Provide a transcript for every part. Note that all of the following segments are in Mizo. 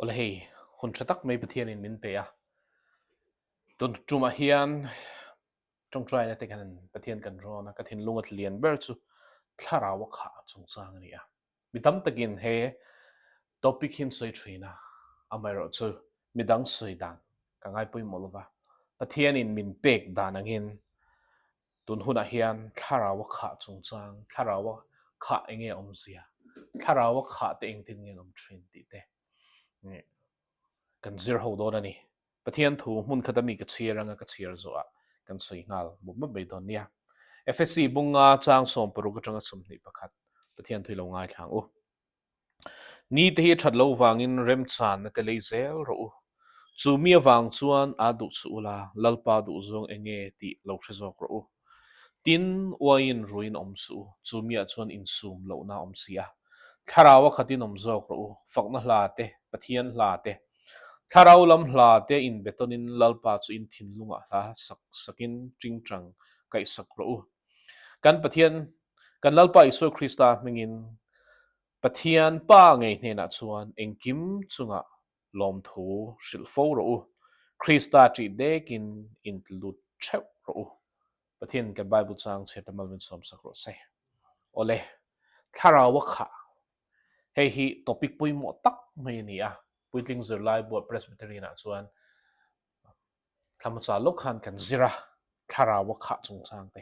Awle hei, hun tha tak mai Pathianin min pe a. Tun tumah hian tawngtaina te khan Pathian kan rawn a, ka thinlung a tlian ber chu thlarau a khah chungchang a ni a. Mi tam takin he topic hi an sawi thin a, amaherawhchu midang sawi dan ka ngai pawimawh lova, Pathianin min pek dan angin Tun hunah hian thlarau a khah chungchang, thlarau a khah eng nge a awmzia, thlarau a khah te engtin nge an awm thin tih te kan zir ho dawn a ni. Pathian thu hmun khata mi ka chhiar anga ka chhiar zawhah kan sawi nghal mup mup mai dawn nia. Efesi bunga chang 16 atanga 21 Pathian thu i lo ngaithla ang u. Ni te hi a that lo vangin remchanna te lei zel rawh u. Chu mi avang chuan aa duh suh ula, Lalpa duh zawng eng nge tih lo hre zawk rawh u. Tin, uaiin ruiin awm suh u, chu miah chuan insum lohna a awm si a. Thlarau a khatin awm zawk rawh u, fakna hla te, Pathian hla te, Thlarau lam hla te inbetawnin Lalpa chu in thinlungah hla sak sakin tingtang kaihsak rawh u. Kan Pathian, kan Lalpa Isua Krista hmingin Pathian Pa ngei hnenah chuan engkim chungah lawmthu hrilh fo rawh u. Krista ṭih dekin intlut ṭheuh rawh u. Pathian kan Bible chang chhiat a mal min sawmsak rawh se. Awle, thlarau a khah. Hei hi topic pawimawh tak mai a ni a. Puitling zirlai buah Presbyterian-ah chuan Thlamasa lawk khan kan zir a, thlarau a khah chungchang te.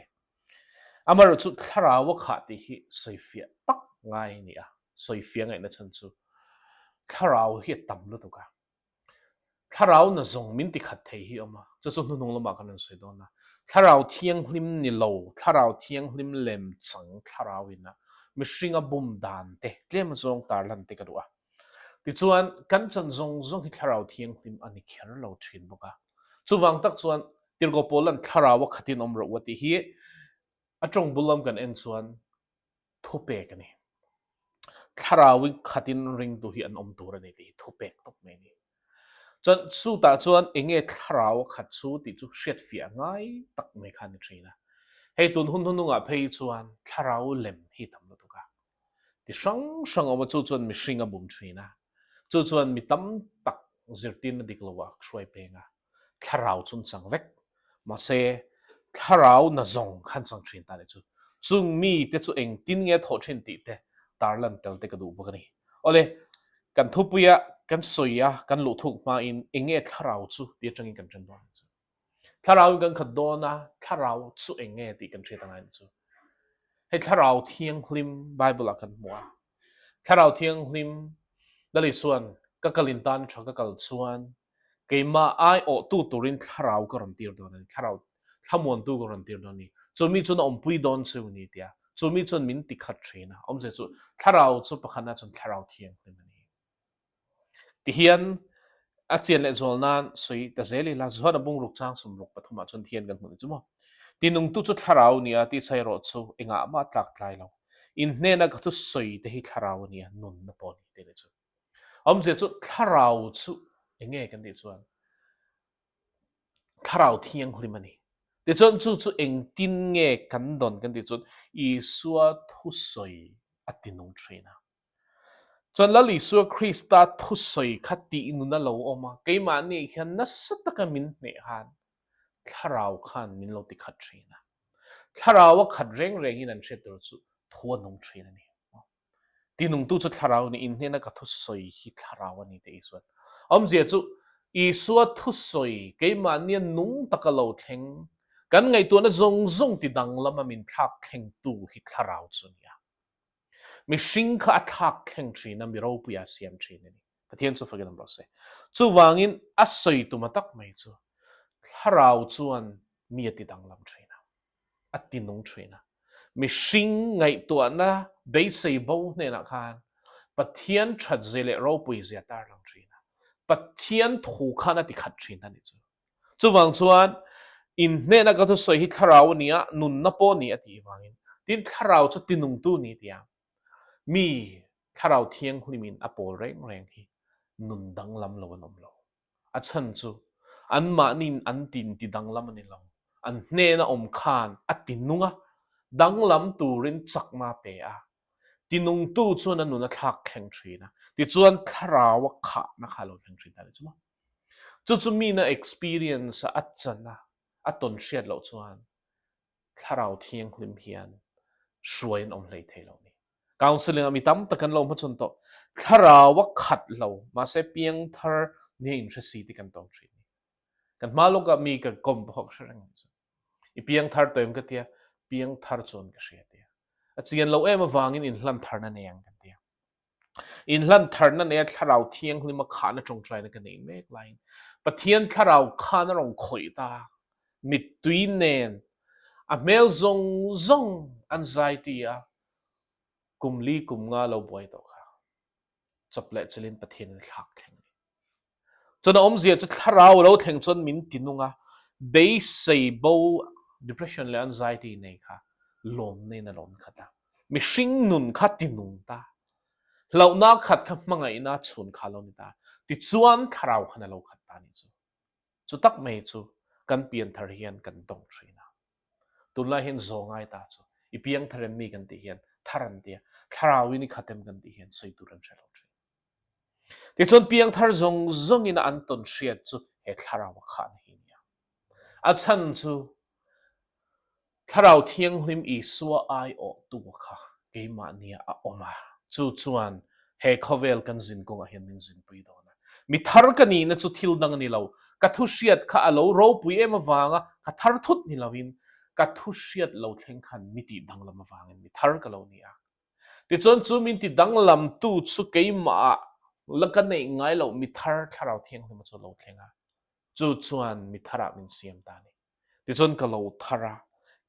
Amaherawh chu thlarau a khah tih hi sawifiah tak ngai a ni a, sawifiah ngaihna chhan chu thlarau hi a tam lutuk a. Thlarau na zawng min ti khat thei hi a awm a, chu chu hnuhnung lamah kan rawn sawi dawn a. Thlarau thianghlim ni lo, thlarau thianghlim lem chang thlarau ina mihringa bum dan te tlem zawng tarlan te ka duh a. Tichuan, kan chan zawng zawng hi Thlarau Thianghlim a ni kher lo thin bawk a. Chuvang tak chuan, Tirhkoh Paula'n Thlarau a khatin awm rawh u a tih hi a tawng bul lam kan en chuan thupek a ni. Thlarau i khatin ringtu hi an awm tur a ni tih hi thupek tawp mai a ni. Chuan chutah chuan eng nge Thlarau a khat chu tih chu hriatfiah ngai tak mai kha a ni thin a. Hei tun hun hnuhnungah phei chuan Thlarau lem hi tam lutuk a. Ti hrang hrang awm a, chu chuan mihring a bum thin a, chu chuan mi tam tak zirtirna dik lo ah hruai peng a, thlarau chun chang vek. Mahse, thlarau na zawng khan chang thin ta leh chu, chung mi te chu engtin nge thawh thin tih te tarlan tel te ka duh bawk a ni. Awle, kan thupuia kan sawi a, kan luh thuk hmain eng nge thlarau chu tih atangin kan then dawn ang chu. Thlarau in kan khat dawn a, thlarau chu eng nge tih kan hriat a ngai ni chu. Hei thlarau thianghlim Bible ah kan hmu a. Thlarau thianghlim Lal Isuan ka kal in tan tha ka kal chuan keimah ai awhtu turin thlarau ka rawn tir dawn a ni, thlarau thlamuantu ka rawn tir dawn a ni. Chu mi chuan a awmpui dawn chu ni tia, chu mi chuan min ti khat thin a. Awmzia chu thlarau chu pakhatna chuan thlarau thianghlim a ni. Tihian a chian leh zual nan sawi ta zel ila, Zuan a bungruk chang sumruk pathumah chuan thian kan hmuh ni chu maw? Tinungtu chu thlarau nia tih sawi erawh chu engah mah tlak tlai lo. In hnena ka thu sawi te hi thlarau a nia, nunna pawh a ni tih ni chu. Awmzia chu thlarau chu eng nge kan tih chuan thlarau thianghlim a ni. Tichuan chu chu engtin nge kan dawn kan tih chuan Isua thusawi a tinung thin a. Chuan Lal Isua Krista thusawi kha tih nun a lo awm a, keimahni hian nasa taka min hneh khan Thlarau khan min lo ti khat thin a. Thlarau a khat reng rengin an hriat tur chu thu a nung thin a ni. Tinungtu chu Thlarau a ni, in hnena ka thusawi hi Thlarau a ni tih Isua'n awmzia chu Isua thusawi keimahnia nung taka lo thleng, kan ngaihtuahna zawng zawng ti danglama min thlak thlengtu hi Thlarau chu a ni a. Mihring kha a thlak thleng thin a, mi ropui a siam thin a ni. Pathian chu fakin awm rawh se. Chuvangin a sawi tuma tak mai chu thlarau chuan mi a ti danglam thin a, a ti nung thin a. Mihring ngaihtuahna beisei bo hnenah khan Pathian that zia leh ropui zia tarlang thin a, Pathian thu khan a ti khat thin a ni chu. Chuvang chuan, in hnena ka thusawi hi thlarau a ni a, nunna pawh a ni a tih vangin, tin thlarau chu tinungtu ni tia mi thlarau thianghlimin a pawl reng reng hi nun danglam lo an awm lo. A chhan chu anmahniin an tin ti danglam a ni lo, an hnena awm khan a tinung a, danglam turin chakna a pe a. Tinungtu chuan a nun a thlak thleng thin a, tichuan thlarau a khahna kha a lo thleng thin ta a ni chu maw. Chu chu mina experience a a chan a, a tawn hriat loh chuan thlarau thianghlim hian hruai an awm hlei thei lo a ni. Counselling ah mi tam tak an lo hmachhawn tawh. Thlarau a khat lo, mahse piangthar nia inhre si te kan tawng thin a ni. Kan hma lawkah mi ka kawm pawh ka hre reng ang chu. I piangthar tawh em ka tia, piangthar chuan ka hria tia. A chian loh em avangin inhlan tharna nei ang kan tia. Inhlan tharna neia thlarau thianghlima khahna tawngtaina ka nei mek laiin Pathian thlarau khan a rawn khawih ta. Mittui nen a hmel zawng zawng an zai ti a, kum li kum nga lo buai tawh kha. Chawp leh chilin Pathian in a thlak thleng a ni. Chuan a awmzia chu thlarau a lo thleng chuan min ti nung a, beisei bo depression leh anxiety nei kha lawmna in a lawm khat a, mihring nun kha ti nung ta, hlauhna khat kha hmangaihna chhun kha a lo ni ta, tichuan thlarau khan a lo khat ta a nih chu. Chu tak mai chu kan pianthar hian kan dawng thin a. Tunlai hian zaw ngai ta chu i piangthar em mi kan tih hian thar an tia, thlarau in i khat em kan tih hian sawi tur an hre lo thin. Tichuan piangthar zawng zawngin a an tawn hriat chu he thlarau a khahna hi a ni a. A chhan chu Thlarau Thianghlim Isua aiawhtu kha keimahnia a awm a, chu chuan he khawvel kan zin kawngah hian min zinpui dawn a. Mi thar ka nihna chu thil dang a ni lo, ka thu hriat kha a lo ropui em avanga ka thar thut ni loin ka thu hriat lo thleng khan mi tih danglam avangin mi thar ka lo ni a. Tichuan chu min ti danglamtu chu keimah la ka neih ngai loh mi thar Thlarau Thianghlima chu a lo thleng a, chu chuan mi tharah min siam ta a ni. Tichuan ka lo thar a,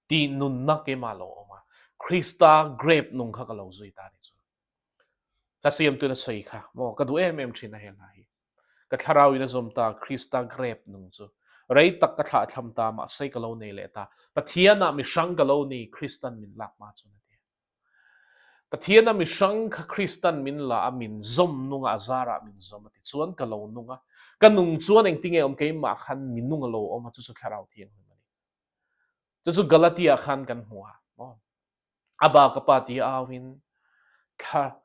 tih nunna keimah lo awm a, Krista grape nung kha ka lo zui ta a ni chu. Hla siamtuin a sawi kha maw ka duh em em thin a he hla hi. Ka thlarau in a zawm ta Krista grape nung chu. Rei tak ka thlah thlam ta mahse ka lo nei leh ta. Pathianah mi hrang ka lo ni Kristan min lak hma chuan a ti. Pathian a mihrang kha Kristan min la a, min zawm nung a, a zarah min zawm a ti chuan ka lo nung a, ka nung chuan engtinge awm keimah khan mi nung a lo awm a, chu chu Thlarau Thianghlim a ni. Chu chu Galatia khan kan hmu a, maw? Aba ka pa ti auin thla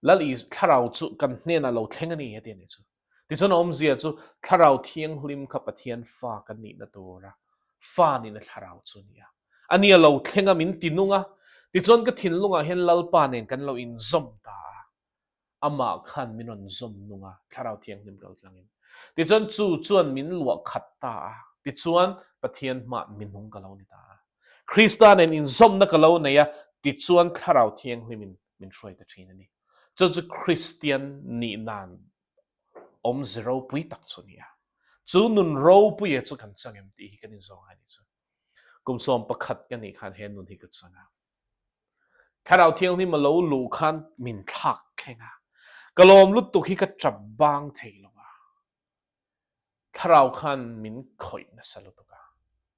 Lal Is Thlarau chu kan hnenah lo thleng a ni heti a ni chu. Tichuan a awmzia chu Thlarau Thianghlim kha Pathian fa kan nihna tura fa nihna Thlarau chu a ni a. A ni a lo thleng a, min ti nung a. Tichuan ka thinlungah hian Lalpa nen kan lo inzawm ta a. Amah khan min rawn zawm nung a, Thlarau Thianghlim kal tlangin. Tichuan chu chuan min luah khat ta a. Tichuan Pathian hmah minung ka lo ni ta a. Krista nen inzawmna ka lo nei a, tichuan Thlarau Thianghlimin min hruai ta thin a ni. Chu chu Kristian nih nan awmze ropui tak chu a ni a. Chu nun ropuia chu kan chang em tih hi kan inzawng a ni chu. Kum 11 ka nih khan he nun hi ka chang a. Thlarau Thianghlim a lo luh khan min thlak thleng a. Ka lawm lutuk hi ka tap bang thei lo a. Thlarau khan min khawih nasa lutuk a.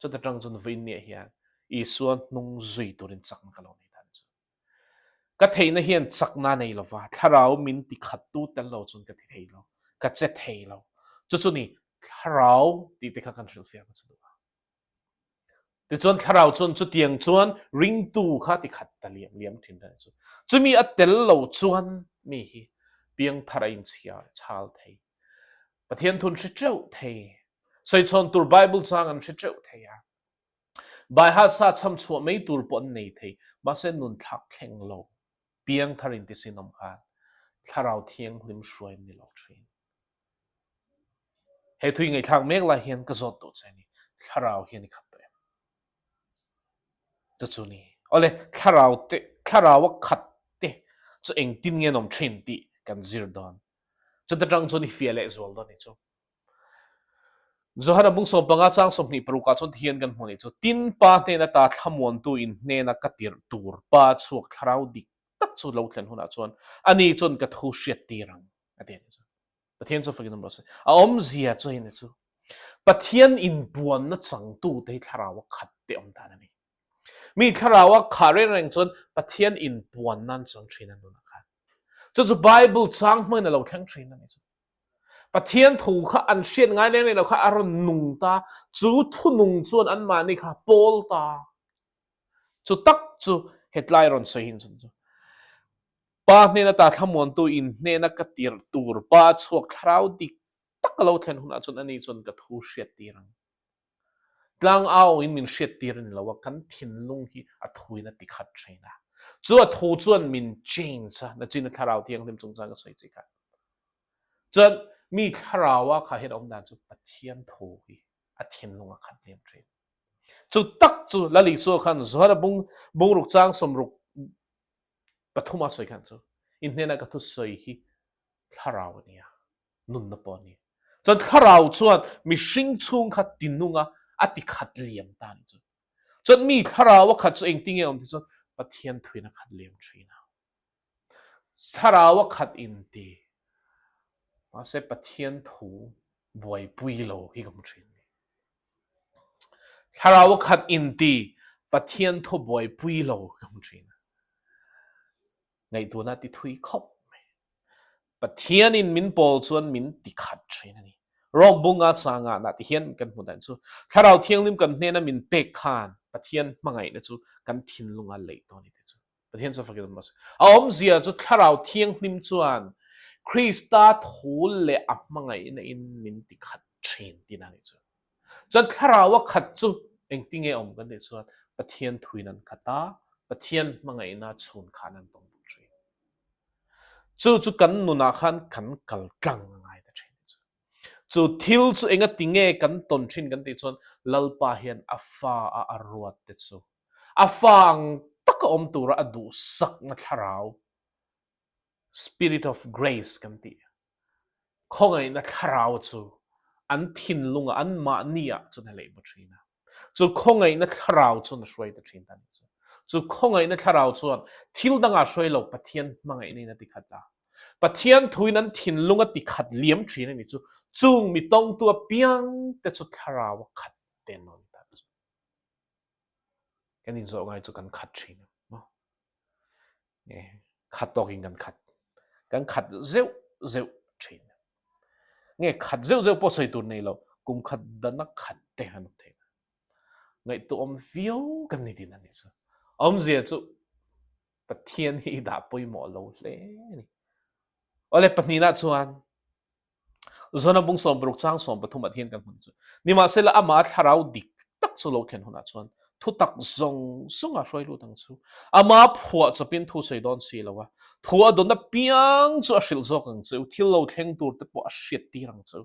Chuta tang chuan vawiin hian Isua hnung zui turin chakna ka lo nei ta a ni chu. Ka theihna hian chakna a nei lova, thlarau min ti khattu tel lo chuan ka ti thei lo, ka che thei lo. Chu chu ni, thlarau tih te kha kan hrilhfiah ka chu duh a. Tichuan thlarau chuan chutiang chuan ringtu kha ti khat ta liam liam thin ta chu. Chumi a tel lo chuan mi hi piangthar a inchhiar chhal thei. Pathian thun hre teuh thei. Sawichhawn tur Bible chang an hre teuh thei a. Baiha sa chham chhuah mai tur pawh an nei thei, mahse nun thlak thleng lo, piangthar intisinawm khan Thlarau Thianghlim hruai an ni lo thin. He thui ngaihthlak mek lai hian ka zawt duh che ni, Thlarau hian i khat tawh em? Chu chu ni. Awle, Thlarau te, Thlarau a khat te chu engtin nge an awm thin tih kan zir dawn. Chuta tang chuan i fiah leh zual dawn ni chu. Johana bung 15 chang 26 ah chuan thian kan hmu nih chu, Tin, Pa hnen ata thlamuantu in hnena ka tirh tur Pa chhuak thlarau dik tak chu lo thlen hunah chuan ani chuan ka thu hriat tir ang, a ti a ni chu. Pathian chu fakin awm rawh se. A awmzia chu hei ni chu, Pathian inbuanna changtu te hi thlarau a khat te awm dan a ni. Mi thlarau a khah reng reng chuan Pathian inbuan nan chuan thin a nunah khan. Chu chu Bible chang hmangin a lo thleng thin a ni chu. Pathian thu kha an hriat ngai reng reng lo kha a rawn nung ta, chu thunung chuan anmahni kha pawl ta. Chu tak chu hetlai rawn sawi hin chun chu. Pa hnen ata thlamuantu in hnena ka tirh tur Pa chhuak thlarau dik tak a lo thlen hunah chuan ani chuan ka thu hriattir ang. Tlang au in min hriattir a ni lo a, kan thinlung hi a thuin a tikhat thin a. Chu a thu chuan min change a, nachin a thlarau thianghlim chungchang ka sawi chi kha. Chuan mi thlarau a kha hian a awm dan chu Pathian thu hi a thinlung a khat liam thin. Chu tak chu Lal Isua khan Zohara bung bungruk chang sawmruk pathuma sawi khan chu in hnena ka thu sawi hi thlarau a nia, nunna pawh a ni. Chuan thlarau chuan mihring chhung kha tinunga a ti khat liam ta a ni chu. Chuan mi thlarau a khat chu engtinge awm ti chuan Pathian thuin a khat liam thin a. Thlarau a khat in ti. Mahse Pathian thu buaipui lo hi ka hmu thin ni. Thlarau a khat in ti Pathian thu buaipui lo hi ka hmu thin. Ngaihtuahna ti thui khawp mai. Pathian in min pawl chuan min ti khat thin a ni. Rom bunga changa na ti hian kan hmu dan chu Thlarau Thianghlim kan hnena min pek khan Pathian hmangaihna chu kan thinlunga leih dawn ni te chu. Pathian chu fakin awm rawh se. A awmzia chu Thlarau Thianghlim chuan Krista thu leh a hmangaihna in min ti khat thin tihna a nih chu. Chuan Thlarau a khat chu engtinge awm kan tih chuan Pathian thuin an khat a, Pathian hmangaihna chhun khan an tawng bawk thin. Chu chu kan nunah khan kan kal tlang a ngai ta thin chu. Chu thil chu engatinge kan tawn thin kan tih chuan Lalpa hian a fa a a ruat te chu A fa ang taka awm tura a duhsakna thlarau, Spirit of Grace kan tih, khawngaihna thlarau chu an thinlungah, an mahniah chuan a lehbaw thin a. Chu khawngaihna thlarau chuan a hruai ta thin ta a nih chu. Chu khawngaihna thlarau chuan thil dangah hruai lo Pathian hmangaihna in a ti khat a. Pathian thuin an thinlung a ti khat liam thin a nih chu. Chung mi tawngtu apiang te chu thlarau a khat te an awm ta chu. Kan inzawh ngai chu kan khat thin maw? Nge khat tawkin kan khat. Kan khat zeuh zeuh thin. Nge khat zeuh zeuh pawh sawi tur nei lo, kum khat dana khat te han awm thei. Ngaihtuah awm viau kan ni tin a nih chu. Awmzia chu Pathian hi i dah pawimawh lo hle a ni. Awle pahnihna chuan Zona bung 60 chang 13 ah hian kan hmun chu. Nimahsela amah thlarau dik tak chu lo thlen hunah chuan thutak zawng zawng a hruai lut ang chu. Ama phuah chawpin thu sawi dawn si lo a, thu a dawn apiang chu a hrilh zawk ang chu, thil lo thleng tur te pawh a hriat tir ang chu.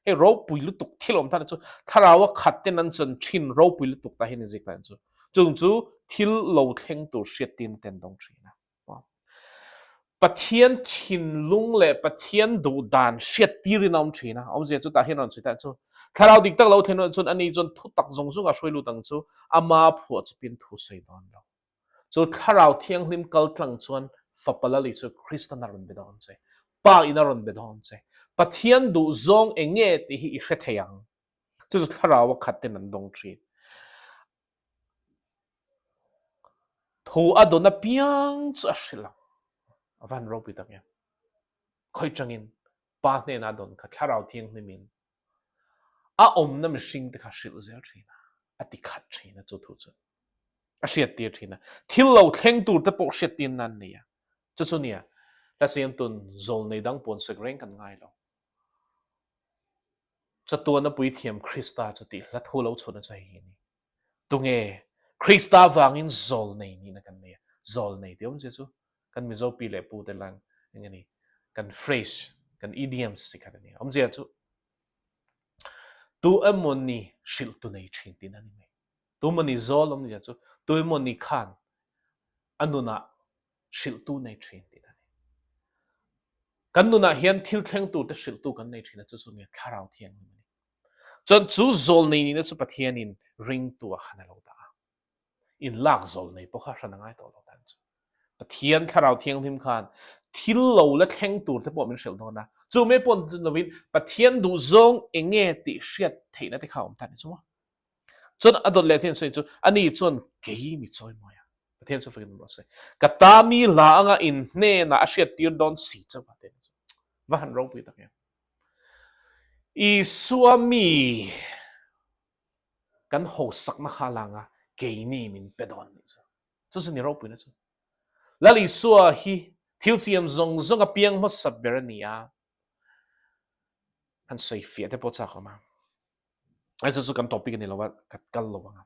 Hei ropui lutuk thil awm tan chu thlarau a khat ten an chan thin ropui lutuk ta hian inzik tan chu. Chung chu thil lo thleng tur hriat tir ten dawng thin a. Pathian thinlung leh Pathian duh dan hriat tirin a awm thin a, awmzia chu tah hian a rawn sawi ta chu Thlarau dik tak lo thlen hunah chuan ani chuan thu tak zawng zawng a hruai lut ang chu ama phuah chawpin thu sawi dawn lo. Chu Thlarau Thianghlim kal tlang chuan Fapa Lal Isua Kristan a rawn be dawn che, Pa in a rawn be dawn che. Pathian duh zawng eng nge tih hi i hre thei ang. Chu chu Thlarau a khat ten an dawng thin. Thu a dawn apiang chu a hrilh ang. A va han ropui tak em. Khawi tangin Pa hnena a dawn kha Thlarau Thianghlimin a awmna mihring te kha hrilh zel thin a, a ti khat thin a chu thu chu. A hriat tir thin a. Thil lo thleng tur te pawh hriat tir nan nei a. Chu chu nia, hla tun zawl nei dang pawn sek reng kan ngai lo. Chatuana puithiam Krista chu tih hla thu lo chhun a chu hei hi a ni. Tunge Krista vangin zawlnei nihna kan nei a, zawlnei tih awmzia chu kan Mizo pi leh pu te lang eng a ni, kan phrase, kan idioms chi khat a ni. Awmzia chu tu emaw ni hrilh tu nei thin tihna a ni mai. Tu emaw ni zawl awmzia chu tu emaw ni khan a nunah hrilhtu nei thin tih a ni. Kan nunah hian thil thleng turte hrilhtu kan nei thin a, chu chu nge Thlarau Thianghlim a ni. Chuan chu zawlnei nihna chu Pathianin ringtu ah khan a lo dah a. Inlak zawlnei pawh kha hran a ngai tawh lo tan chu. Pathian Thlarau Thianghlim khan thil lo la thleng turte pawh min hrilh dawn a. Chu mai pawh lovin Pathian duhzawng enge tih hriat theihna te kha a awm ta a ni chu maw? Chuan a dawt leh thian sawi chu ani chuan kei mi chawimawi a. Pathian chu fakin rawh se. Ka ta mi hla anga in hnenah a hriat tir dawn si chauh a te chu. Va han ropui tak em. Isua mi kan hosakna kha langa keini min pe dawn ni chu. Chu chu ni ropuina chu. Lal Isua hi Thil siam zawng zawng a piang hmasa ber a ni a, han sawi fiah te pawh chak awm a. Ai chu chu kan topic a ni lo a, ka kal lo ang a.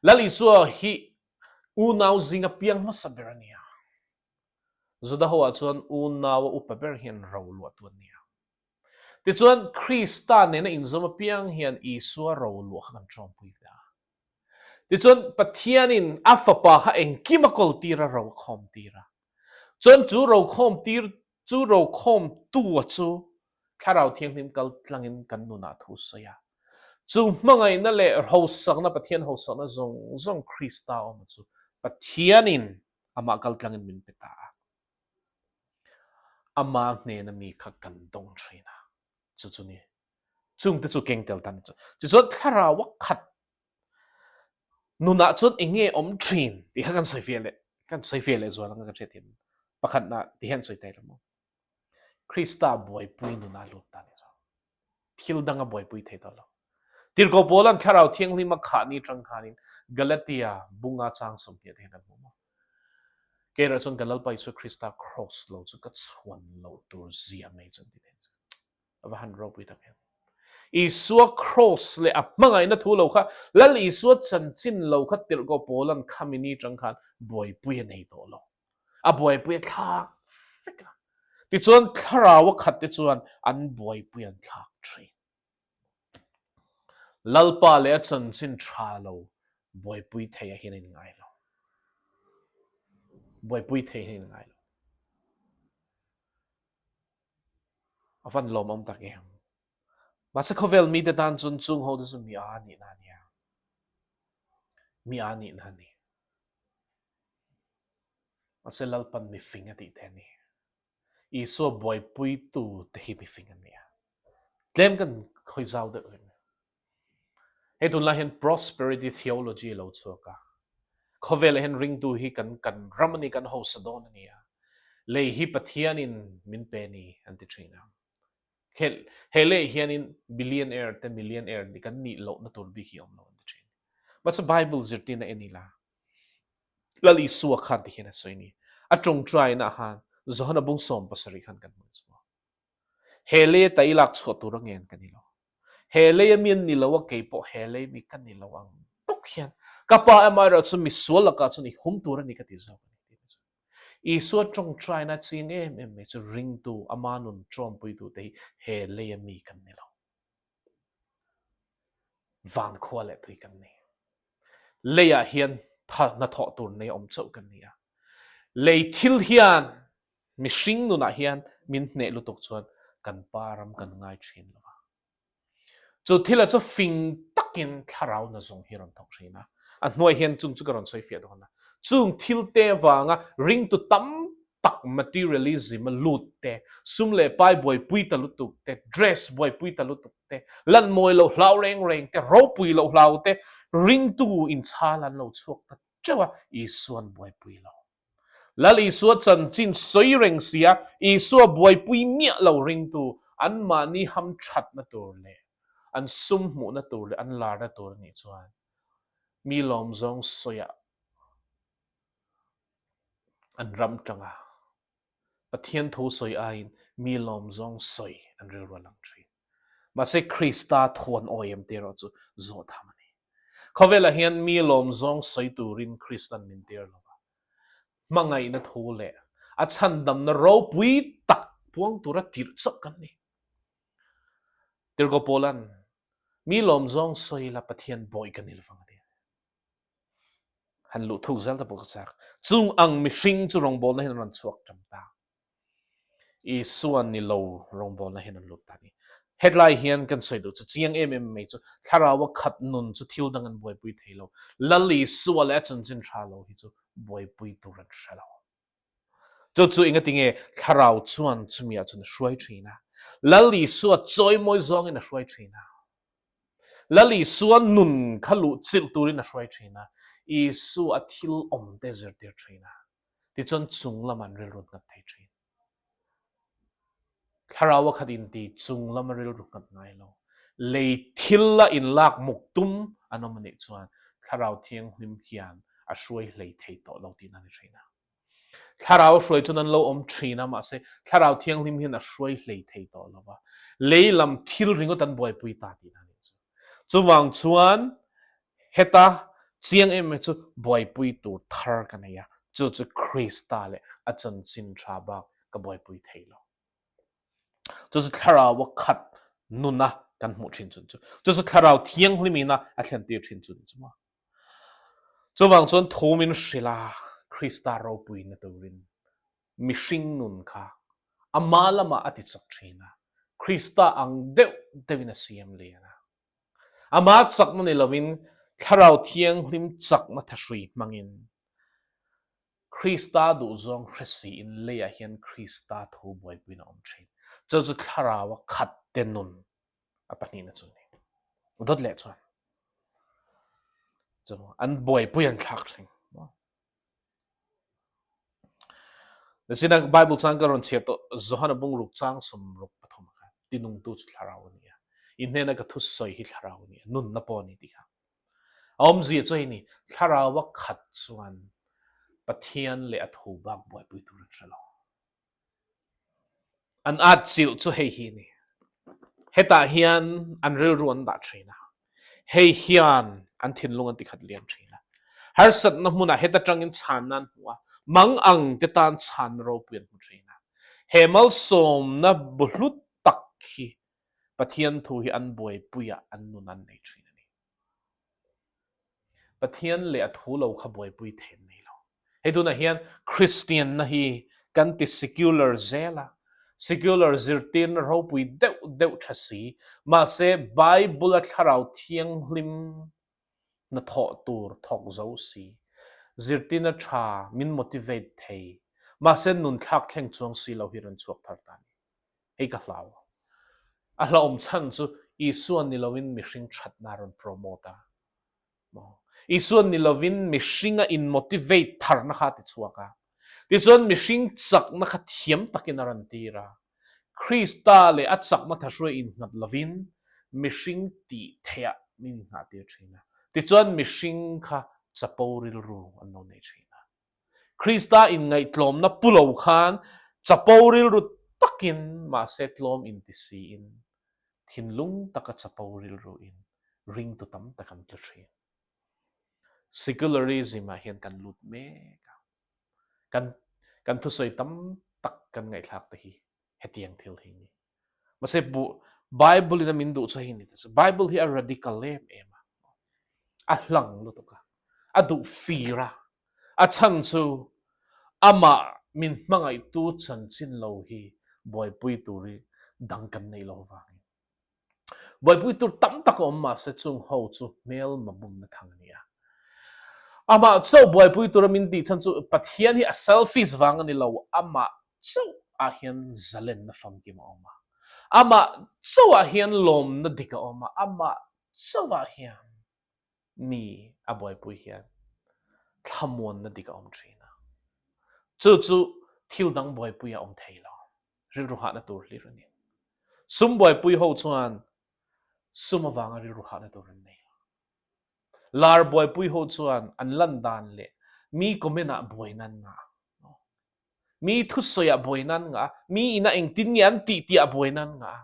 Lal Isua hi unau zinga piang hmasa ber a ni a. Juda ho ah chuan unau a upa ber hian ro luahtu an ni a. Tichuan Krista nena inzawm apiang hian Isua ro luah kha kan ṭawmpui ve a. Tichuan Pathianin a fapa kha engkim a kawltir a, ro a khawmtir a. Chuan chu ro khawmtir chu ro khawmtu a chu Thlarau Thianghlim kal tlangin kan nunah thu sawi a. Chu hmangaihna leh hosakna Pathian hosakna zawng zawng Krista awm chu Pathianin amah kal tlangin min pe ta a. Ama hnena mi kha kan dawng thin a, chu chu ni. Chungte chu keng tel tan chu. Tichuan thlarau a khat nunah chuan eng nge awm thin tih kha kan sawi fiah leh kan sawi fiah leh zual anga kan hriat thin. Pakhatna ti hian sawi ta ila maw. Krista buaipui nunah lut ta ni chu. Thil dang a buaipui thei tawh lo. Tirhkoh Paula'n Thlarau Thianghlim a khah ni tang khanin Galatia bunga chang 20 te hian kan hmu maw? Kei erawh chuan ka Lalpa Isua Krista Kraws lo chu ka chhuan loh tur zia mai chuan ti thei chu. A va han ropui tak em. Isua Kraws leh a hmangaihna thu lo kha Lal Isua chanchin lo kha Tirhkoh Paula'n khami ni tang khan buaipui a nei tawh lo. A buaipui a thlak vek a. Tichuan thlarau a khat te chuan an buaipui an thlak thin. Lalpa leh a chanchin tha lo buaipui thei a hian a inngai lo. Buaipui thei hian a inngai lo. A van lawmawm tak em. Mahse khawvel mite tan chuan chung ho te chu mi a nihna a nia. Mi a nihna a ni. Mahse Lalpan mifing a tih te a ni. Isua buaipuitu te hi mifing an ni a. Tlem kan hawi zau deuh reng. Hei tunlai hian prosperity theology a lo chhuak a. Khawvelah hian ringtu hi kan kan ram a ni, kan hausa dawn a ni a. Lei hi Pathianin min pe a ni an ti thin a. He he leh hianin billionaire te millionaire ni kan nih lohna tur bik hi a awm lo an ti thin. Mahse Bible zirtirna en ila Lal Isua khan ti hian a sawi a ni. A tawngtaina khan Johana bung 17 khan kan hmu chu. He lei ata i lak chhuah tur a ngen ka ni lo. He lei a mi an ni lo a kei pawh he lei mi ka ni lo ang bawk hian ka pa amaherawh chu misual lakah chuan i hum tur a ni ka ti zawk a ni tih chu. Isua tawngtaina ching em em mai chu ringtu ama nun tawmpuitu te hi he lei a mi kan ni lo. Van khua leh tui kan ni. Leiah hian hnathawh tur nei awm chauh kan ni a. Lei thil hian mihring nunah hian min hneh lutuk chuan kan pa ram kan ngai thin lo a. Chu thila chu fing takin thlarau na zawng hi rawn thawk thin a. A hnuai hian chung chu ka rawn sawi fiah dawn a. Chung thil te avanga ringtu tam tak materialism a lut te, sum leh pai buaipui ta lutuk te, dress buaipui ta lutuk te, lan mawi loh hlau reng reng te, ropui loh hlau te, ringtu inchhal an lo chhuak ta teuh a, Isua'n buaipui lo. Lal Isua chanchin sawi reng sia, Isua buaipui miah lo ringtu anmahni ham thatna tur leh an sum hmuhna tur leh an larna tur a nih chuan mi lawmzawng sawiah an ram tanga Pathian thu sawi aiin mi lawmzawng sawi an rilru a lang thin. Mahse Krista thu an awi em tih erawh chu zawh tham a ni. Khawvelah hian mi lawmzawng sawi turin Kristan min tir lo va, hmangaihna thu leh a chhandamna ropui tak puang tura tirh chauh kan ni. Tirhkoh Paula'n mi lawmzawng sawi la Pathian bawi ka ni lovang a ti. Han luh thuk zel ta pawh ka chak. Chung ang mihring chu rawngbawlna hian an rawn chhuak ṭam ta. Isua ni lo rawngbawlna hian an lut ta ni. Hetlai hian kan sawi duh chu chiang em em mai chu thlarau a khat nun chu thil dang an buaipui thei lo. Lal Isua leh a chanchin ṭha lo hi chu buaipui tur an hre lo. Chu chu engati nge thlarau chuan chumi ah chuan a hruai thin a. Lal Isua chawimawi zawngin a hruai thin a. Lal Isua nun kha luh chilh turin a hruai thin a. Isua thil awm te zirtir thin a. Tichuan chung lamah an rilru nghat thei thin. Thlarau a khat inti chung lama rilru nghat ngai lo. Lei thil a inlak muk tum an awm anih chuan Thlarau Thianghlim hian a hruai hlei thei tawh lo tihna a ni thin a. Thlarau hruai chuan an lo awm thin a, mahse Thlarau Thianghlim hian a hruai hlei thei tawh lo va, lei lam thil ringawt an buaipui ta tihna a nih chu. Chuvang chuan heta chiang em em chu buaipui tur thar ka nei a, chu chu Krista leh a chanchin tha bak ka buaipui thei lo. Chu chu Thlarau a khat nuna kan hmuh thin chun chu. Chu chu Thlarau Thianghlim ina a thlentir thin chu ni chu maw. Chuvang chuan thu min hrilh a, Krista ropuina turin mihring nun kha ama lamah a tichak thin a, Krista ang deuh deuhin a siam lian a. Ama chakna ni lovin Thlarau Thianghlim chakna thahrui hmangin Krista duhzawng hre siin leiah hian Krista thu buaipuiin a awm thin. Chu chu Thlaraua khat te nun a pahnihna chu ni. Dawt leh chuan chu an buaipui an thlak thleng. Nisina Bible chang ka rawn chhiar tawh Johana bung ruk chang 63 kha tinungtu chu thlarau a ni a. I hnena ka thu sawi hi thlarau a ni a, nunna pawh a ni tih kha. A awmzia chu hei ni, thlarau a khat chuan Pathian leh a thu bak buaipui tur an hre lo. An atchilh chu hei hi a ni. Hetah hian an rilru an dah thin a, hei hian an thinlung an tikhat liam thin a. Harsatna hmunah heta tangin chhanna an hmu a, mangang te tan chhanna ropui an hmu thin a. He malsawmna bu hlut tak hi Pathian thu hi an buaipuiah an nun an nei thin a ni. Pathian leh a thu lo kha buaipui thei an nei lo. Hei tunah hian Kristianna hi kan ti secular zel a, secular zirtirna ropui deuh deuh tha si, mahse Bible-a thlarau thianghlim hnathawh tur thawk zo si, zirtirna tha min motivate thei, mahse nun thlak thleng chuang si lo hi rawn chhuak thar ta a ni. Hei ka hlau. A hlauhawm chhan chu Isua ni lovin mihring thatna a rawn promote a. Maw? Isua ni lovin mihringa in motivate tharna kha a ti chhuak a. Tichuan mihring chakna kha thiam takin a rawn tir a. Krista leh a chakna thahruai innghat lovin mihring tih theihah min inngah tir thin a. Tichuan mihring kha chapo rilru an lo nei thin a. Krista inngaihtlawmna pu lo khan chapo rilru takin mahse tlawm inti siin thinlung taka chapo rilru in ringtu tam tak an tlu thin. Secularism ah hian kan lut mek a, kan kan thusawi tam tak kan ngaihthlak te hi hetiang thil hi a ni. Mahse bu Bible in a min duh chu hei ni ta chu. Bible hi a radical em em a. A hlang lutuk a. A duh fir a. A chhan chu amah min hmangaihtu chanchin lo hi buaipui tur hi dang kan nei lo vangin. Buaipui tur tam tak a awm mahse chung ho chu hmelma bumna thang a ni a. Amah chauh buaipui tura min tih chhan chu Pathian hi a selfish vang a ni lo, amah chauh ah hian zalenna famkim a awm a, amah chauh ah hian lawmna dik a awm a, amah chauh ah hian mi a buaipui hian thlamuanna dik a awm thin a. Chu chu thil dang buaipui a awm thei lo. Rilru hahna tur hlir a ni. Sum buaipui ho chuan sum avanga rilru hahna tur an nei lo. Lar buaipui ho chuan an lan dan leh mi comment ah buaina an ngah. Mi thusawi ah buaina an ngah a, mi ina engtin nge an tih tih ah buaina an ngah a.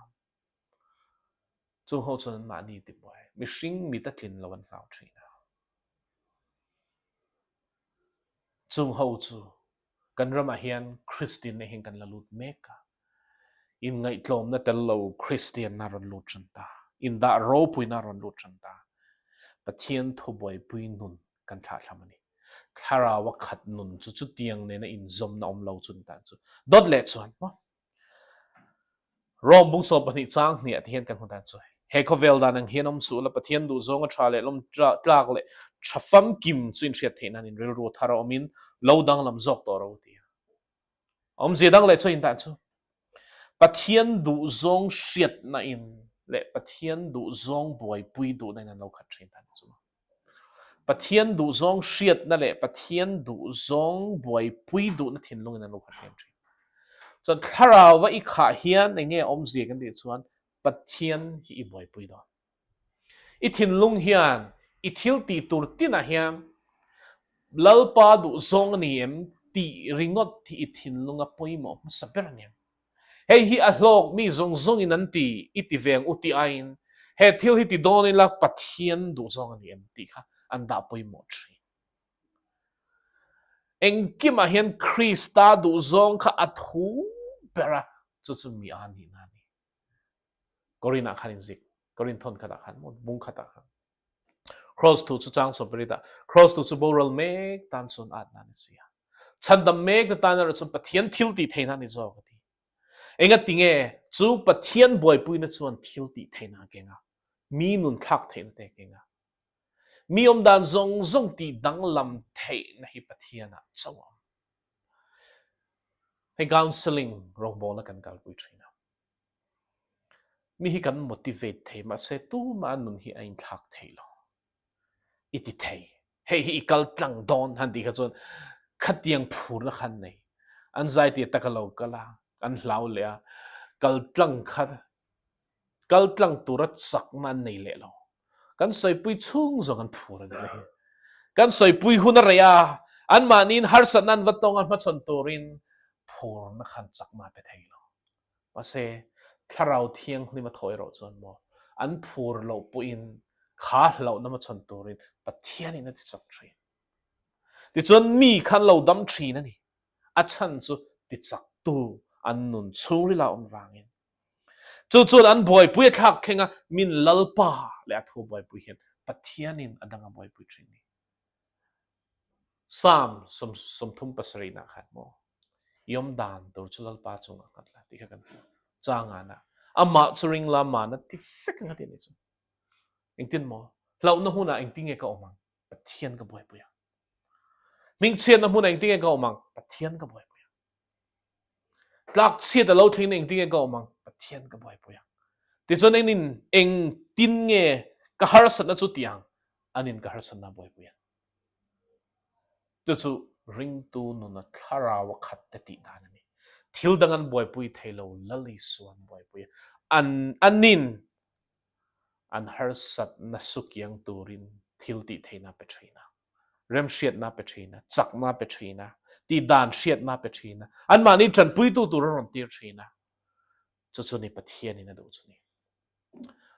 Chung ho chuan an mahni ti buai, mihring mit a tlin lo an hlau thin a. Chung ho chu kan ramah hian Kristianna hian kan la lut mek a, inngaihtlawmna tel lo Kristianna rawn lut tan ta, indah ropuina rawn lut tan ta, Pathian thubuaipui nun kan thlahthlam a ni. Thlaraua khat nun chu chutiang nena inzawmna awm lo chu ni ta chu. Dawt leh chuan maw? Rome bung 12 chang hniah te hian kan hmu dan chu he khawvel dan ang hian awm suh la Pathian duh zawnga tha leh lawm tlak leh tha famkim chu in hriat theih nan in rilru thar a awmin lo danglam zawk tawh ro ti a. Awmzia dang leh chu in dan chu Pathian duh zawng hriatna in leh Pathian duh zawng buaipui duhna in an lo khat thin dan chu. Pathian duhzawng hriatna leh Pathian duhzawng buaipui duhna thinlungin an lo khat hliam thin. Chuan thlarauva i khah hian eng nge awmzia kan tih chuan Pathian hi i buaipui dawn. I thinlung hian i thil tih tur tinah hian Lalpa duhzawng a ni em? Tih ringawt hi i thinlunga pawimawh hmasa ber a niang. Hei hi a hlawk mi zawng zawngin an ti, i ti ve ang u tih aiin he thil hi ti dawn ila Pathian duhzawng a ni em tih kha an dah pawimawh thin. Engkimah hian Krista duhzawng kha a thu ber a, chu chu mi a nihna a ni. Korinah khan inzik, Korin thawn khatah khan maw, bung khatah khan. Cross thu chu chang sawm parit ah, Cross thu chu boral mek tan chuan atna a ni si a. Chhandam mek te tan erawh chuan Pathian thil tih theihna a ni zawk a ti. Engati nge chu Pathian buaipuina chuan thil tih theihna a keng a, mi nun thlak theihna te a keng a. Mi awmdan zawng zawng tih danglam theihna hi Pathianah chauh a awm. Hei counselling rawngbawlna kan kalpui thin a. Mi hi kan motivate thei mahse tumah nun hi a inthlak thei lo. I ti thei. Hei hi i kal tlang dawn han tih kha chuan khatiang phurna kha an nei. An zai tir tak a lo kal a, an hlau leh a, kal tlang kha kal tlang tura chakna an nei leh lo. Kan sawipui chhung zawng an phur a ni mai. Kan sawipui hun a rei a, anmahniin harsatna an va tawng a hmachhawn turin phurna khan chakna a pe thei lo. Mahse, Thlarau Thianghlim a thaw erawh chuan maw, an phur loh pawhin kha hlauhna hmachhawn turin Pathianin a tichak thin. Tichuan mi khan lo dam thin a ni. A chhan chu tichaktu an nun chhungrila awm vangin. Chu chuan an buaipui a thlak thleng a, min Lalpa leh a thu buaipui hian Pathianin a dang a buaipui thin a ni. Psalm 37 nah khan maw i awm dan tur chu Lalpa chungah nghat la tih kha kan hmu. Changana amah chu ring la mana ti fek ang a ti a nih chu. Engtin maw? Hlauhna hmunah engtin nge ka awm ang? Pathian ka buaipui ang. Hmingchhiatna hmunah engtin nge ka awm ang? Pathian ka buaipui ang. Tlakchhiat a lo thleng engtin nge ka awm ang? Pathian ka buaipui ang. Tichuan engin engtin nge ka harsatna chu ti ang? Anin ka harsatna buaipui ang. Chu chu ringtu nuna thlarau a khat te tih dan a ni. Thil dang an buaipui thei lo, Lal Isua an buaipui a. An anin an harsatna sukiang turin thil tih theihna pe thin a, remhriatna pe thin a, chakna pe thin a, tihdan hriatna pe thin a, anmahni tanpuitu tur a rawn tir thin a. Chu chu ni Pathianin a duh chu ni.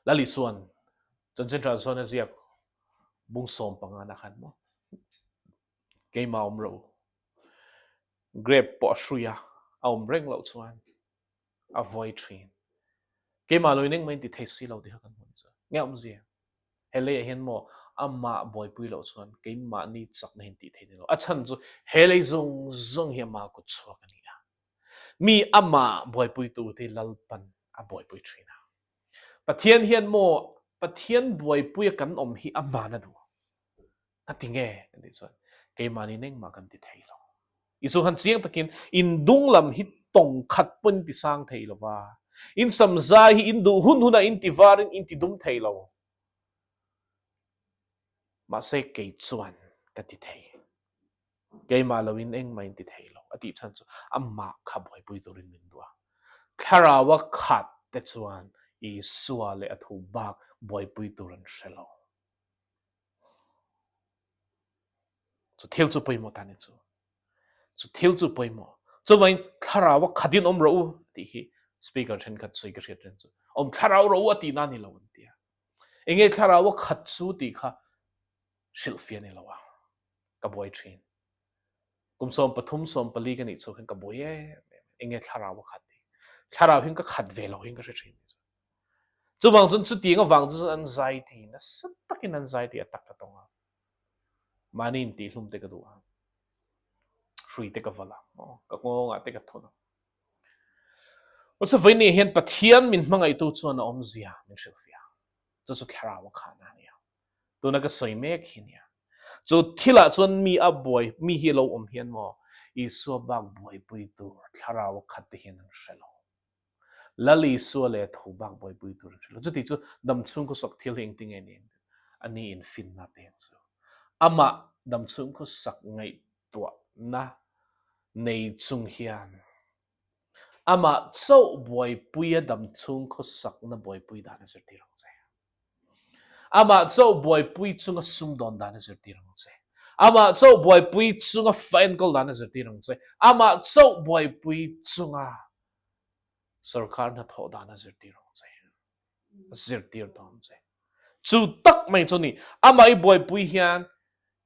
Lal Isuan Chanchin Tha Sawn a ziak bung 15 na khan maw keimah awm ro grape pawh a hrui a, a awm reng loh chuan a vawi thin. Keimah lo in engmah in ti thei si lo tih kha kan hmu ni chuan. Nge awmzia? He leiah hian maw amah buaipui loh chuan keimahni chakna hi in tih thei ni lo. A chhan chu he lei zawng zawng hi amah kut chhuak a ni a. Mi amah buaipuitu te Lalpan a buaipui thin a. Pathian hian maw Pathian buaipuia kan awm hi aman a duh. Ka ti nge kan tih chuan keimahni engmah kan ti thei lo. Isu han chiang takin in dung lam hi tawng khat pawhin ti sang thei lo va, in samzai hi in duh hun hunah in ti varin in ti dum thei lo. Mahse kei chuan ka ti thei. Keimah loin engmah in ti thei lo a tih chhan chu amah kha buaipui turin min duh a. Thlaraua khat te chuan Isua leh a thu bak buaipui tur an hre lo. Chu thil chu pawimawh ta ni chu. Chu thil chu pawimawh. Chuvain thlarau a khatin awm rawh u tih hi speaker thenkhat sawi ka hriat reng chu. Awm thlarau rawh u a tihna ni lo an tia. Enge thlarau a khat chu tih kha hrilhfiah ni lo a. Ka buai thin. Kum 13 14 ka nih chu khan ka buai em em. Enge thlarau a khat tih. Thlarau hin ka khat ve lo hin ka hre thin. Chuvang chuan chutiang avang chu an zai ti nasa takin an zai ti a tak ka tawng a. Mahni intihlum te ka duh a. Hrui te ka val a. Ka nghawngah te ka thun a. Mahse vawiin hian Pathian min hmangaihtu chuan a awmzia min hrilhfiah. Chu chu thlarau a khahna a nia. Tuna ka sawi mek hi nia. Chu thilah chuan mi a buai, mi hi a lo awm hian maw Isua bak buaipui tur thlarau a khat te hian an hre lo. Lal Isua leh tho bak buaipui tur an hre lo. Chuti chu damchhung khawsak thil hi engtin nge ni ang? A ni in finna pek chu. Amah damchhung khawsak ngaihtuahna nei chung hian amah chauh buaipuia damchhung khawsakna buaipui dan a zirtir ang che. Amah chauh buaipui chunga sumdawn dan a zirtir ang che. Amah chauh buaipui chunga fa enkawl dan a zirtir ang che. Amah chauh buaipui chunga sorkar hnathawh dan a zirtir ang che. A zirtir dawn che. Chu tak mai chu ni. Amah i buaipui hian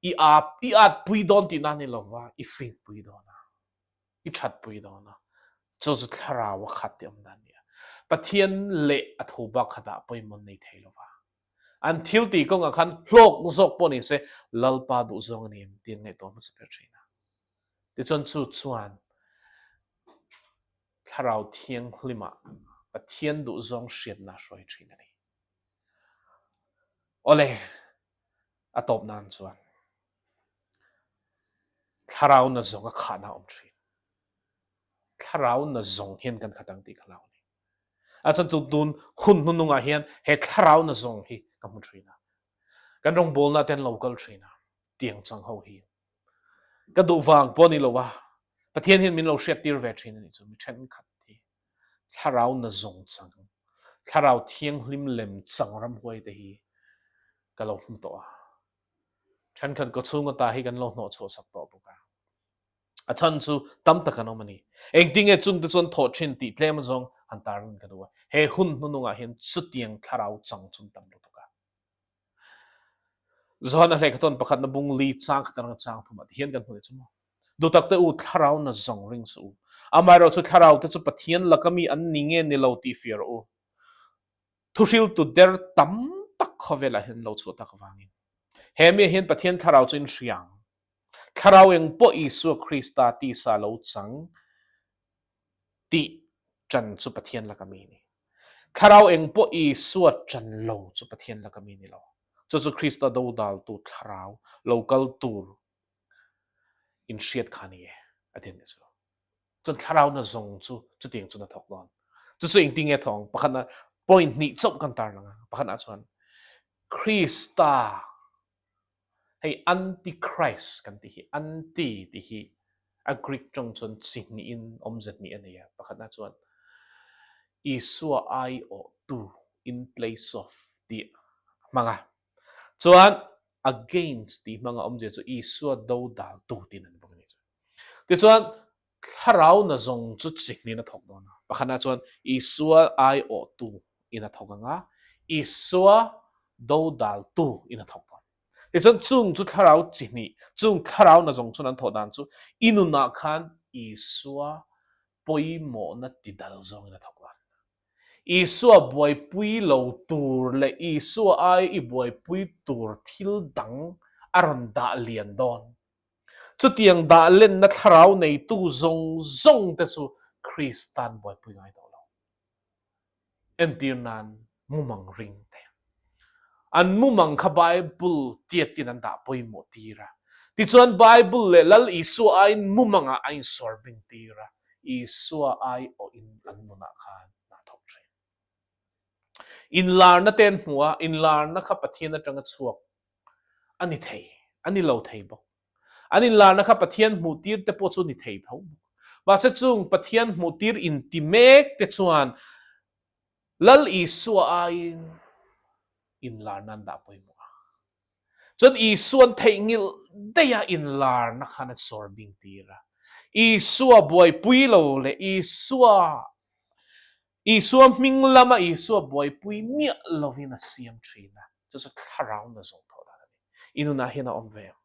i ap i atpui dawn tihna ni lova i fingpui dawn a. I thatpui dawn a. Chu chu thlarau a khat tih awm dan a ni a. Pathian leh a thu bak khatah pawimawh nei thei lova. An thil tih kawngah khan hlawk zawk pawh ni se Lalpa duh zawng a ni em tih an ngaihtuah hmasa ber thin a. Tichuan chu chuan Thlarau Thianghlimah Pathian duh zawng hriatna a hruai thin a ni. Awle, a tawp nan chuan Thlarau na zawng a khahna a awm thin. Thlarau na zawng hian kan khat ang tih ka hlau a ni. A chan chu tun hun hnunungah hian he thlarau na zawng hi ka hmu thin a. Kan rawngbawlna te an lo kal thin a, tiang chang ho hi. Ka duh vang pawh a ni lo a, Pathian hian min lo hriattir ve thin a nih chu, mi thenkhat hi thlarau na zawng chang, thlarau thianghlim lem chang ramhuai te hi ka lo hmu tawh a. Thenkhat ka chhung ata hi kan lo hnawh chhuah sak tawh bawk a. A chhan chu tam tak an awm a ni. Engtinge chungte chuan thawh thin tih tlem zawng han tarlan ka duh a. He hun hnunungah hian chutiang thlarau chang chun tam lutuk a. Johan a hlekha tawn pakhatna bung li chang khat atanga chang thumah ti hian kan hmu leh chu maw. Duhtak te u thlarau na zawng ring suh u. Amaherawh chu thlarau te chu Pathian laka mi an ni nge ni lo tih fiah rawh u. Thuhriltu der tam tak khawvelah hian lo chhuah tak avangin he mi ah hian Pathian thlarau chu in hria ang. Thlarau eng pawh Isua Krista tisa lo chang tih ṭan chu Pathian laka mi a ni. Thlarau eng pawh Isua ṭan lo chu Pathian laka mi a ni lo. Chu chu Krista dodaltu thlarau lo kal tur inhriat kha a ni e, a ti a nih chu. Chuan thlarau na zawng chu chutiang chuan a thawk dawn. Chu chu engtin nge thawng? Pakhatna point hnih chauh kan tarlang a. Pakhatna chuan Krista Hei Antichrist kan tih hi, anti tih hi a Greek tawng chuan chi hnihin awmze hnih a nei a. Pakhatna chuan Isua aiawhtu, in place of, tih a hmang a. Chuan against tih hmanga awmzia chu Isua dodaltu tiin an bawk a ni chu. Tichuan Thlarau na zawng chu chi hnin a thawk dawn a. Pakhatna chuan Isua aiawhtu in a thawk ang a, Isua dodaltu in a thawk dawn. Tichuan chung chu thlarau chi hnih, chung thlarau na zawng chuan an thawh dan chu i nunah khan Isua pawimawhna tidal zawngin a thawk dawn. Isua buaipui lo tur leh Isua ai i buaipui tur thil dang a rawn dah lian dawn. Chutiang dah lenna thlarau neitu zawng zawng te chu Krista'n buaipui ngai tawh lo. Entir nan mumang ring te. An mumang kha Bible tiatin an dah pawimawh tir a. Tichuan Bible leh Lal Isua aiin mumangah a insuar bing tir a, Isua aiawhin an nunah khan hna thawk thin. Inlarna te an hmu a, inlarna kha Pathian atanga chhuak a ni thei, a ni lo thei bawk. An inlarna kha Pathian hmuhtir te pawh chu ni thei tho bawk. Mahse chung Pathian hmuhtir inti mek te chuan Lal Isua aiin inlarna an dah pawimawh a. Chuan Isua'n theihnghilh daih a inlarna khan a sawr bing tir a. Isua buaipui lo leh Isua Isua hming lama Isua buaipui miah lovin a siam thin a. Chu chu thlarau na zawng thawh dan a ni. I nunah hian a awm ve ang.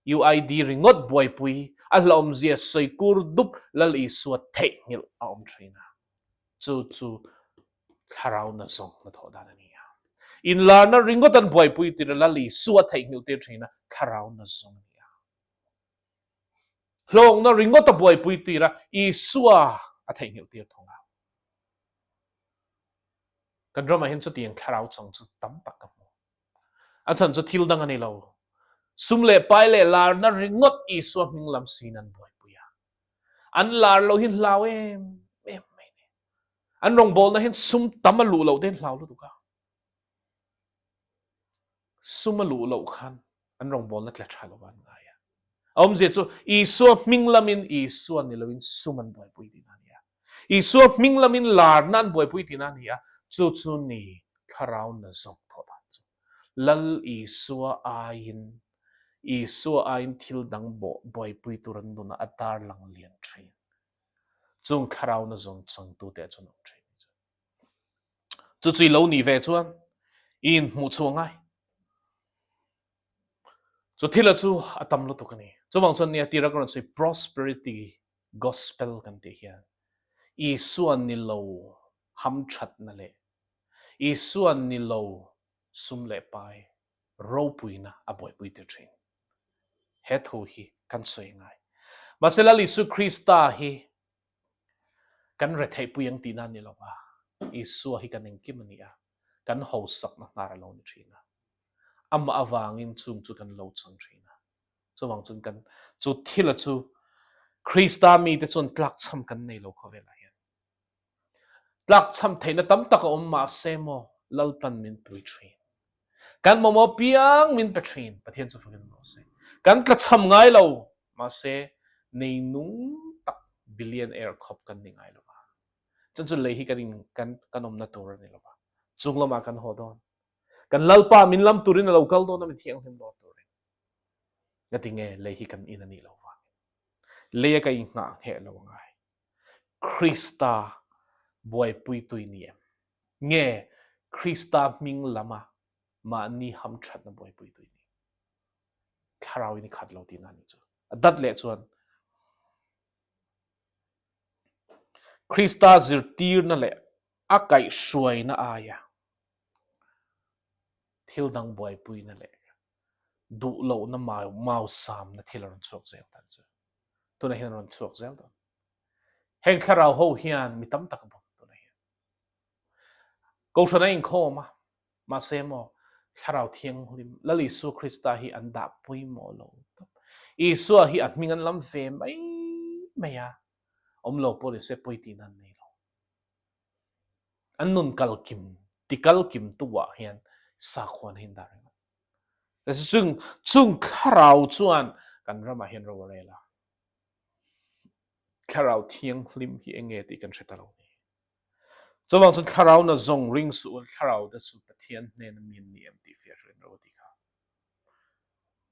UID ringawt buaipui a hlauhawmzia sawi kur dup Lal Isua theihnghilh a awm thin a. Chu chu thlarau na zawng na thawh dan a ni a. Inlarna ringawt an buaipui tir a, Lal Isua theihnghilh tir thin a, thlarau na zawng a ni a. Hlawkna ringawt a buaipui tir a, Isua a theihnghilh tir thung a. Kan ramah hian chutiang thlarau chang chu tam tak ka hmu. A chhan chu thil dang a ni lo. Sum leh pai leh larna ringawt Isua hming lam siin an buaipui a. An lar lo hi hlau em em mai ni. An rawngbawlna hian sum tam a luh loh te hian hlau lutuk a. Sum a luh loh khan an rawngbawlna tla tha lo an ngai a. A awmzia chu Isua hming lamin Isua ni loin sum an buaipui tihna a ni a. Isua hming lamin larna an buaipui tihna a ni a. Chu chu ni thlarau na zawng thawh dan chu. Lal Isua aiin. Isua aiin thil dang buaipui tur an nunah a tarlang lian thin. Chung thlarau na zawng changtute ah chuan a awm thin. Chu chu i lo nih ve chuan i inhmuh chhuah ngai. Chu thila chu a tam lutuk a ni. Chuvang chuan nia tira ka rawn sawi prosperity gospel kan tih hian Isua ni lo hamthatna leh Isua ni lo sum leh pai ropuina a buaipui tir thin. He thu hi kan sawi ngai. Mahse Lal Isu Krista hi kan retheihpui ang tihna a ni lo a, Isua hi kan engkim a ni a, kan hausakna hnar a lo ni thin a. Amah avangin chung chu kan lo chang thin a. Chuvang chuan kan chu thila chu Krista mite chuan tlakchham kan nei lo khawvelah hian. Tlakchham theihna tam tak a awm mahse maw Lalpan min pui thin. Kan mamawh piang min pe thin, Pathian chu fakin rawh se. Kan tlachham ngai lo, mahse neinung tak billionaire khawp kan ni ngai lo va. Chan chu lei hi kan in kan kan awmna tur a ni lo va. Chung lamah kan haw dawn. Kan Lalpa min lam turin a lo kal dawn a, mi thianghlim dawn turin. Ngatinge lei hi kan in a nih lo vangin. Leia ka inghah ngheh lo ngai. Krista buaipuitui ni em? Nge Krista hming lama mahni hamthatna buaipuitui ni? Thlarau in i khat lo tihna a nih chu. A dat leh chuan Krista zirtirna leh a kaihhruaina aia thil dang buaipuina leh duh lohna mausamna thil a rawn chhuak zel ta chu. Tunah hian a rawn chhuak zel dawn. Heng thlarau ho hian mi tam tak a bawm tunah hian. Kohhran a inkhawm a, mahse maw thlarau thianghlim Lal Isua Krista hi an dah pawimawh lo tawp. Isua hi a hming an lam ve mai mai a, awm lo pawh ni se pawi tihna an nei lo. An nun kalkim, tikalkim tu ah hian sakhuan hi an dah reng a. Chung, chung thlarau chuan kan ramah hian ro a rel a. Thlarau thianghlim hi enge tih kan hre ta lo ni. Chuvang chuan thlarau na zawng ring suh u, thlarau te chu Pathian hnena mi an ni em tih fiah hruaiin ro a ti kha.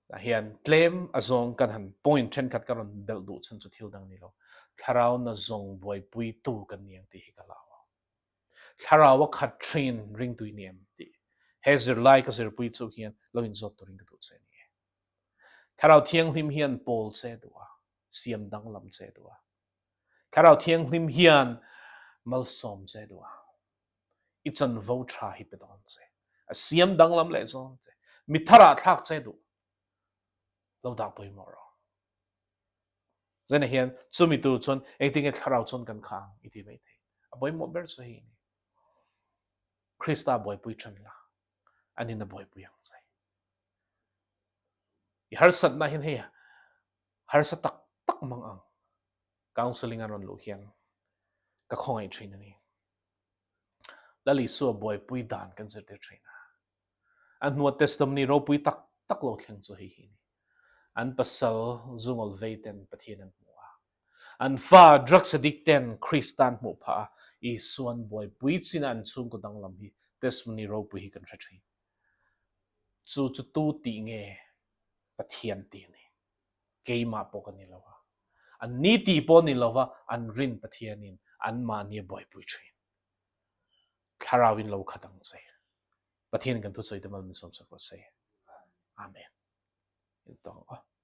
Tah hian tlem a zawng kan han point thenkhat ka rawn belh duh chhan chu thil dang ni lo. Thlarau na zawng buaipuitu kan ni ang tih hi ka hlau a. Thlarau a khat thin ringtui ni em tih he zirlai ka zirpui chu hian lo inzawt turin ka duh che a ni e. Thlarau Thianghlim hian pawl che duh a, siam danglam che duh a. Thlarau Thianghlim hian malsawm che duh a, i chanvo tha hi pe dawn che. A siam danglam leh zawn che. Mi tharah thlak che duh. Lo dah pawimawh rawh. Zena hian chumi tur chuan engtinge thlarau chuan kan kha ang i ti mai thei. A pawimawh ber chu hei a ni. Krista buaipui ṭan la, anin a buaipui ang che. I harsatna hian hei harsa tak tak mang ang. Counseling an rawn luh hian ka khawngaih ṭhin a ni. Lal Isua buaipui dan kan zirtir ṭhin a. A hnua testimony ropui tak tak lo thleng chu hei hi a ni. An pasal zungawl vei ten Pathian an hmu a. An fa drugs addict ten Krista an hmuh phah a, Isuan buaipui chin a an chhungkaw danglam hi testimony ropui hi kan hre thin. Chu chu tu tih nge Pathian tih a ni. Keimah pawh ka ni lo a. An ni tih pawh ni lova an rin Pathianin anmahni a buaipui thin. Thlarau in lo khat ang che. Pathian kan thusawi te mal min sawmsak rawh se. Amen. Intawng aw.